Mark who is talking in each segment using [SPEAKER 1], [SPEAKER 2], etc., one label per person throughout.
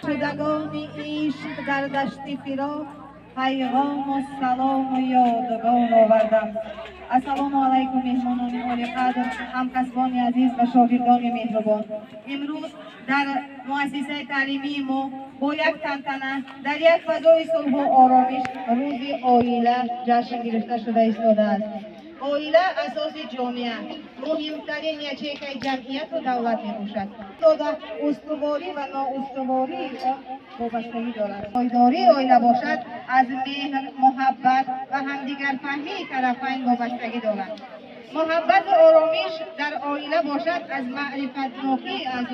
[SPEAKER 1] Шудагони ишқ дар дашти фироқ пайғому салому ёдгор овардам. Ассалому алайкум, меҳмонони олиқадр, ҳамкасбони азиз ва шогирдони меҳрубон. Имрӯз дар муассисаи таълимии мо бо як тантана дар як фазои сулҳу оромиш рӯзи оила ҷашн гирифта шуда истодааст. Оила асоси ҷомеа, муҳимтарин ячейкаи ҷамъияту давлат мебошад. Дода устуворӣ ва ноустувории он вобастагӣ дорад. Пойдории оила бошад аз меҳр, муҳаббат ва ҳамдигарфаҳмии тарафайн вобастагӣ дорад. Муҳаббату оромиш дар оила бошад аз маърифатнокии аз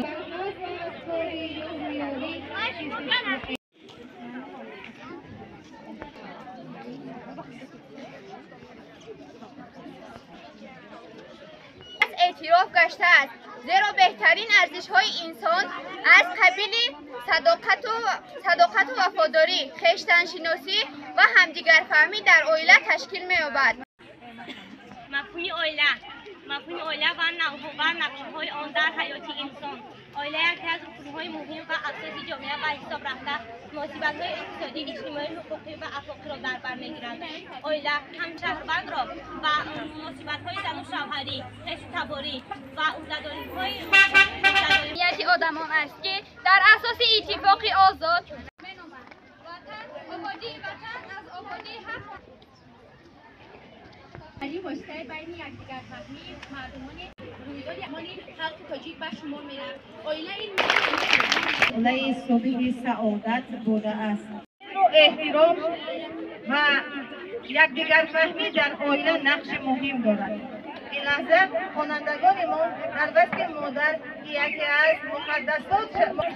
[SPEAKER 2] эътироф гаштааст, зеро беҳтарин арзишҳои инсон аз қабили садоқату вафодорӣ, хештаншиносӣ ва ҳамдигарфаҳмӣ дар оила ташкил меёбад.
[SPEAKER 3] Мафҳуми оила ва нақшҳои он дар ҳаёти инсон. Оила яке аз рукнҳои муҳим ва асоси ҷомеа ба ҳисоб рафта, муносибатҳои иқтисодӣ, иҷтимоӣ, ҳуқуқӣ ва ахлоқиро дар бар мегирад. Оила ҳам шаҳрвандро ба муносибатҳои зану шавҳарӣ, хешу таборӣ ва ӯҳдадориҳои
[SPEAKER 2] нияти одамон аст, ки дар асоси иттифоқи озод
[SPEAKER 4] ободии ватан аз ободии ҳар
[SPEAKER 5] воситаи байни якдигарфаҳмии мардумони рӯйдоди амони халқи тоҷик ба шумор меравад. Оила ин
[SPEAKER 1] оилаи собиқи саодат будааст. Эҳтиром ва якдигарфаҳмӣ дар оила нақши муҳим дорад. Ин лаҳза хонандагони мо дар васфи модар, ки яке аз муқаддасот,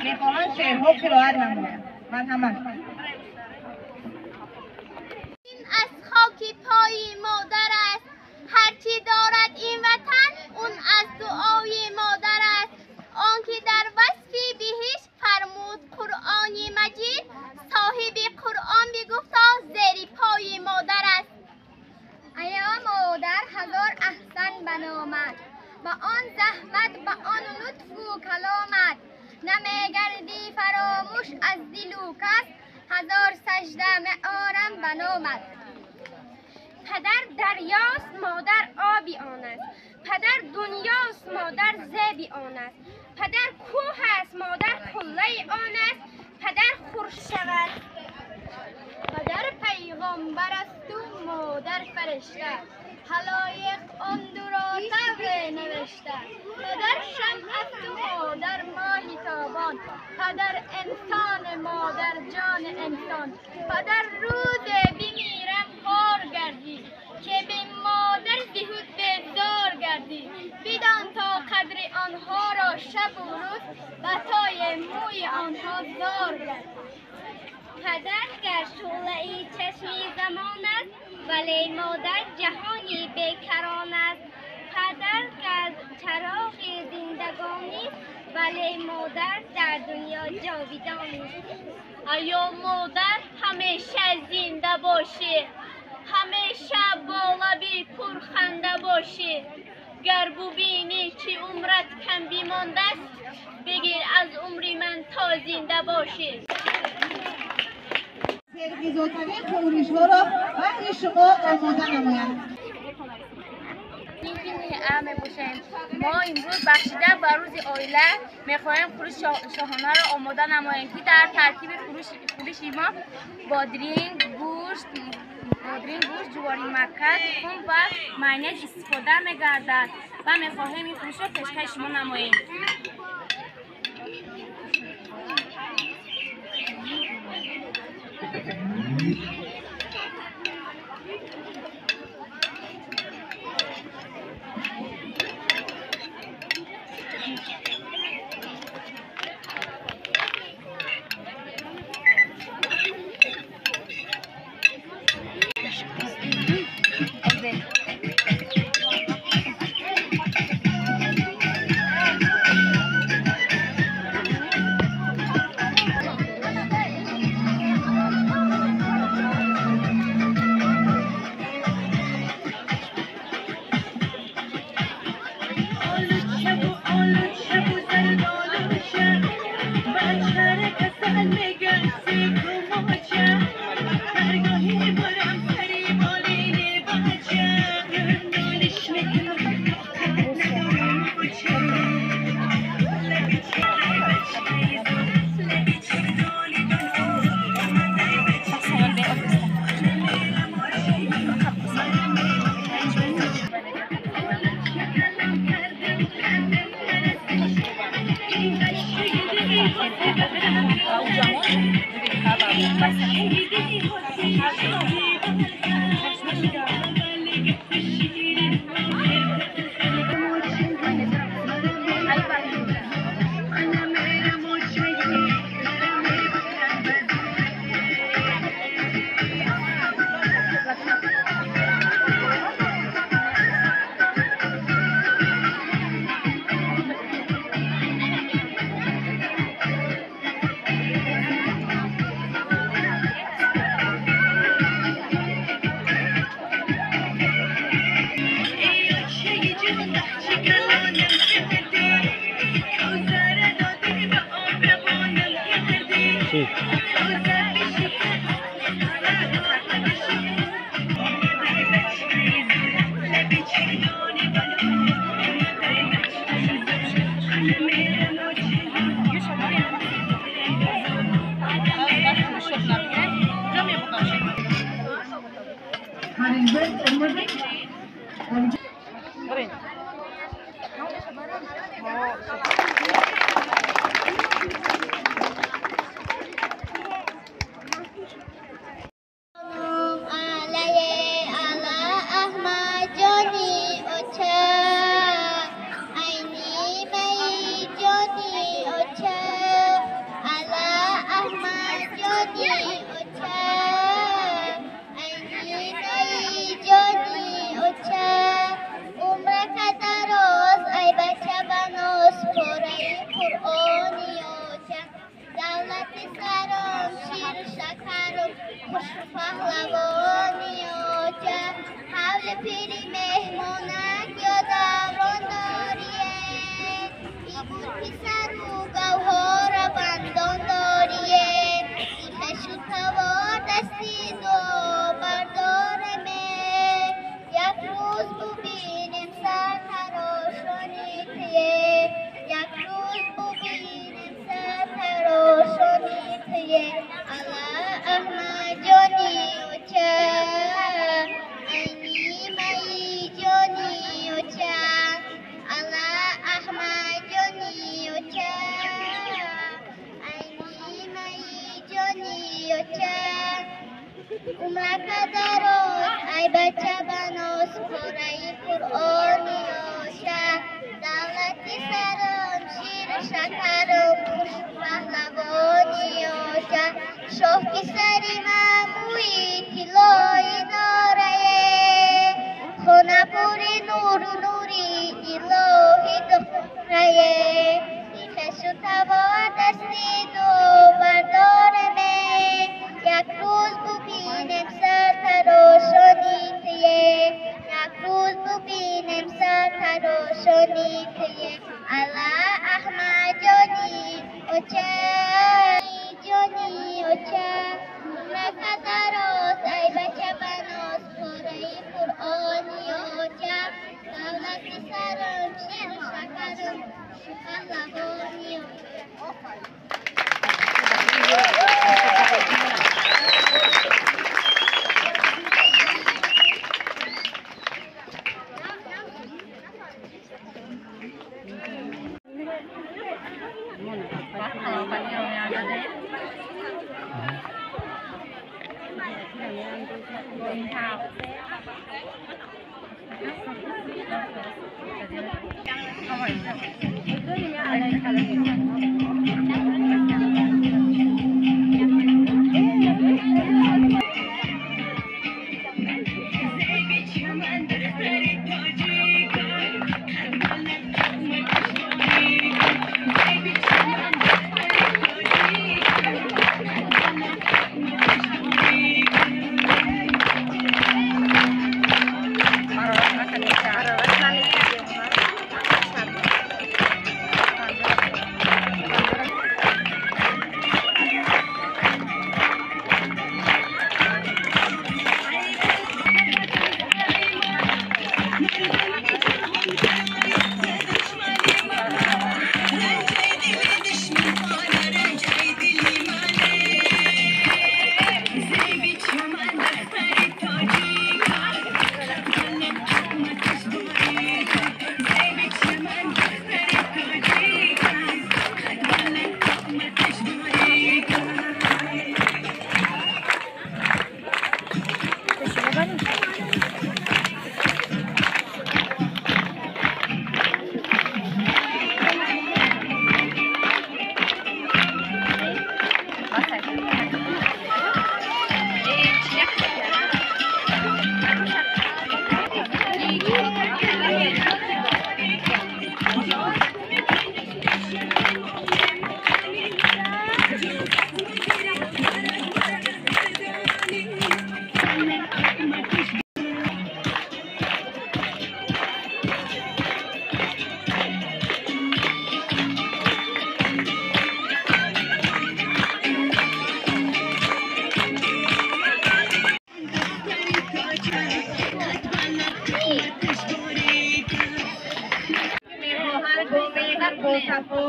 [SPEAKER 1] мехоҳанд шеърҳо қироат намоянд. Марҳамат.
[SPEAKER 4] Аз хоки пои модар аст, ҳарчи дорад ин ватан, он аз дуои модар аст. Он ки дар васфи биҳишт фармуд Қуръони Маҷид, соҳиби Қуръон бигуфта зери пои модар аст.
[SPEAKER 2] Ая модар ҳазор аҳсан ба номат, ба он заҳмат, ба он лутфу каломат, намегардӣ фаромӯш аз дилу кас, ҳазор сажда меорам ба номат.
[SPEAKER 4] Падар дарёст, модар оби он аст. Падар дунёст, модар зеби он аст. Падар кӯҳ аст, модар қуллаи он аст. Падар хурш шавад.
[SPEAKER 2] Падар пайғомбар асту модар фаришта, ҳалоиқ он дуро тавре навишта. Падар шамъ асту модар моҳи тобон, падар инсон, модар ҷони инсон. Падар рӯзе бимирам хор гардӣ, ки бе модар зиҳуд безор гардӣ. Бидон то қадри онҳоро шабу рӯз, ба тойи мӯи онҳо зор гардӣ.
[SPEAKER 4] Падар гар шӯълаи чашми замон аст, вале модар ҷаҳони бекарон аст. Падар гар чароғи зиндагонист, вале модар дар дунё ҷовидонист.
[SPEAKER 3] Аё модар ҳамеша зинда бошӣ, ҳамеша бо лаби пурханда бошӣ. Гар бубинӣ ки умрат кам бимондааст, бигир аз умри ман то зинда бошӣ.
[SPEAKER 1] Серғизотарин хӯришҳоро баҳри шумо омода намоянд.
[SPEAKER 2] Мебошем. Мо имрӯз бахшида ба рӯзи оила мехоҳем хӯриши шоҳонаро омода намоем, ки дар таркиби хӯриши мо бодринг, гӯшт, ҷувори макка, тухм ва майонез истифода мегардад ва мехоҳем ин хӯришро пешкаши шумо намоем.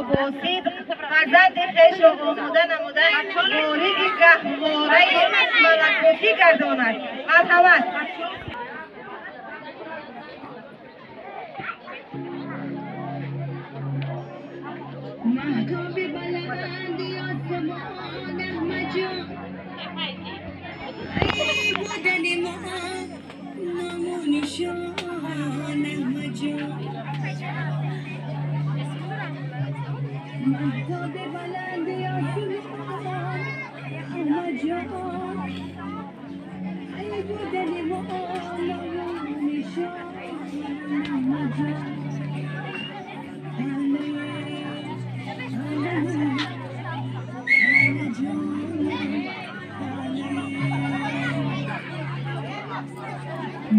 [SPEAKER 1] бо сидқ фарзанди хешро омода намуда вориди гаҳвораи малакутӣ гардонад. Марҳамат.
[SPEAKER 6] مهتاب بلندی آسمان احمد جان، ای بودن ما نام و نشان احمد جان. مهتاب بلندی آسمان احمد جان، ای بودن ما نام و نشان احمد جان.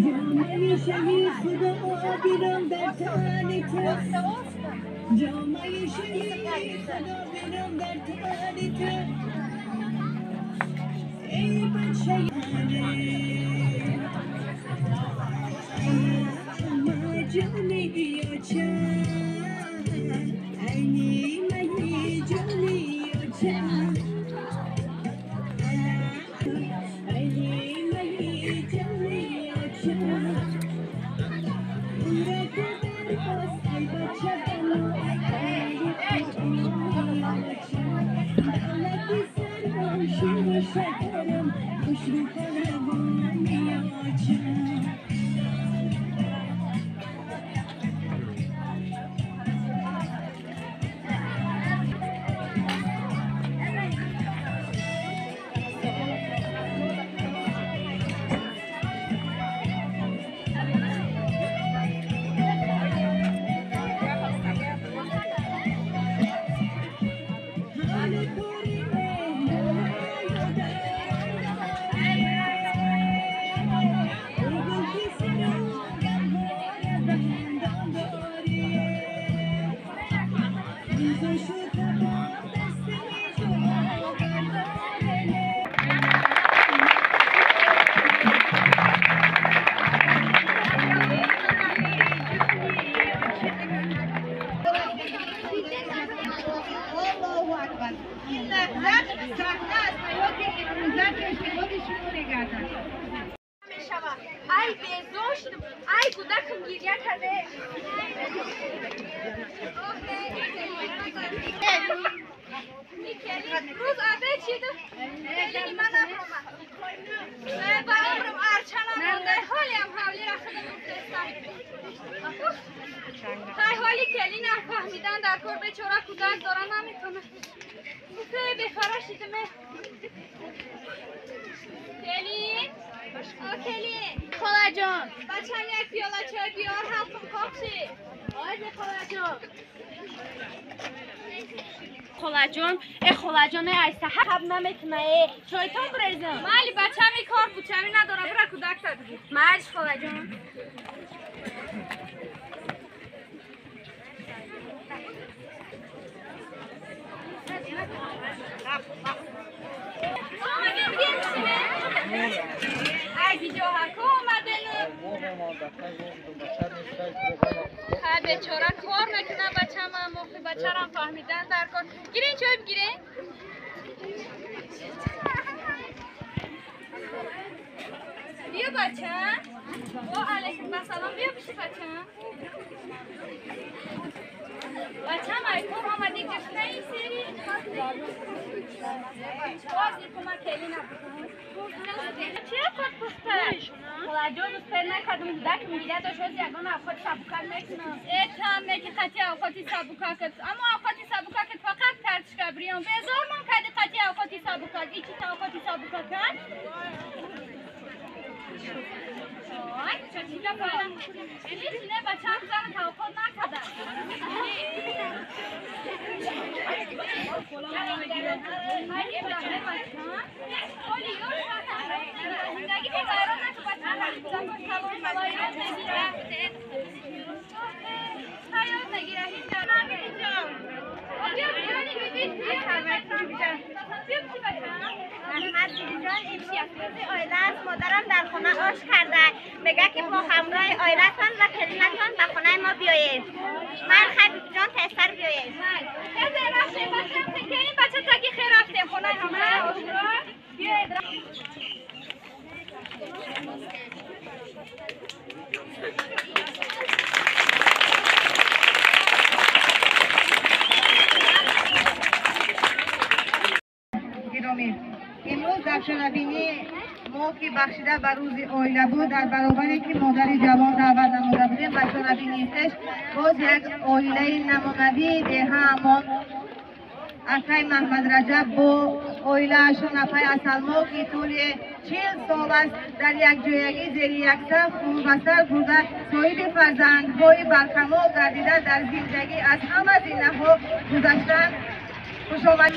[SPEAKER 6] جامعه شهید خدا بینم در تن تو، جامعه شهید خدا بینم در تن تو، ای بچه جانی بیا چند، عینی منی جانی چند، عینی منی جانی چند.
[SPEAKER 1] این لحظه صحنه از حیات امروزه پیشنهاد شما می‌گردد.
[SPEAKER 5] ای بیزار شدم، ای کودکم گریه کرده. روز عبه چیدم؟ کلینی من نفرمد. با عمرم ارچنم مونده، حالی هم حولی را خودم افتستم. های حالی کلی نفهمیدن در کار بیچاره کودک دارم نمیتونه. بخاره شدم. کلی؟ آ کلی
[SPEAKER 2] خاله جان،
[SPEAKER 5] بچم یک پیاله چای بیار حلقم کاک شد.
[SPEAKER 2] آره خاله جان، خاله جان، ای خاله جان، ای سحر خب نمیتونه ای چایتان بریزم.
[SPEAKER 5] مالی بچم ای کار بوچمی نداره، برا کودک تا بگیر.
[SPEAKER 2] ماش خاله جان.
[SPEAKER 5] بیچاره کار میکنه بچه من مخی بچه رم فهمیدن در کار. گیرین چای بگیرین. بیا بچه. و علیکم السلام. بیا بشی بچه. بچه ای کار آمدی گشنه ای سری. باز کمک کلی نبود. چه کار پخته؟
[SPEAKER 2] خاله جان سر نکردم کودک میگیره داشت یگان اوقات سبوکک میکنم.
[SPEAKER 5] ای تام میگی خطی اوقاتی سبوکک، اما اوقاتی سبوکک فقط ترچ کبریان بیزار من کردی خطی اوقاتی سبوکک. ای چی اوقاتی سبوکک؟ آی چه چیزا کردم؟ این چیزه بچه‌م زن توقع نکردم.
[SPEAKER 3] Бибиҷон, имшаб рӯзи оила аст. Модарам дар хона ош карда. Мегӯяд ки бо ҳамроҳи оилатон ва келинатон ба хонаи мо биёед. Ман хай бибиҷон, тезтар биёед.
[SPEAKER 5] Бача таки хер рафтем хонаи ҳамсоя ошуро. Биёед.
[SPEAKER 1] Гиромӣ, имрӯз дар чорабинии мо, ки бахшида ба рӯзи оила буд, дар баробаре ки модари ҷавон даъват намуда будем ба чорабинии хеш, боз як оилаи намунавии деҳаамон, акай Маҳмадраҷаб бо оилаашон, апай Асалмо, ки тӯли 40 сол аст дар якҷоягӣ зери як сақф ба сар бурда, соҳиби фарзандҳои баркамол гардида, дар зиндагӣ аз ҳама зинаҳо гузаштанд. Хушомад.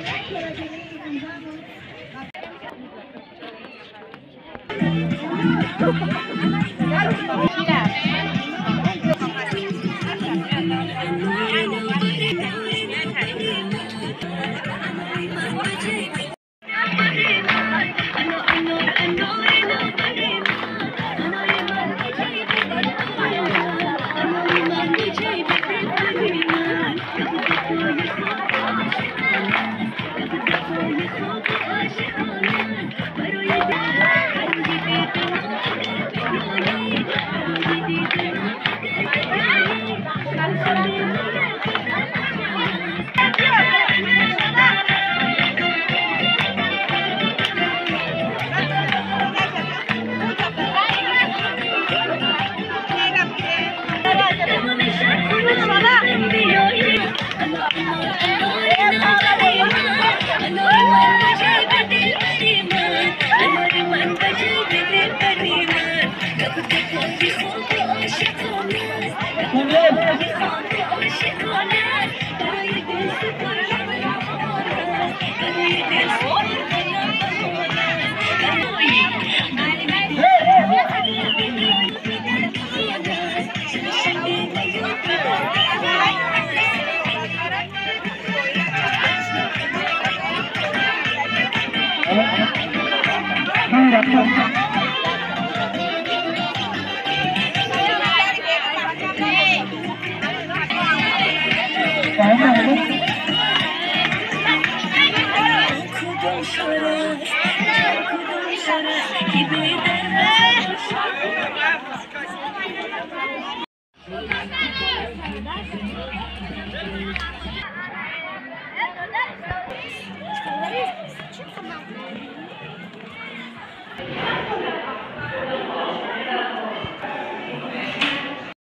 [SPEAKER 6] Keep it.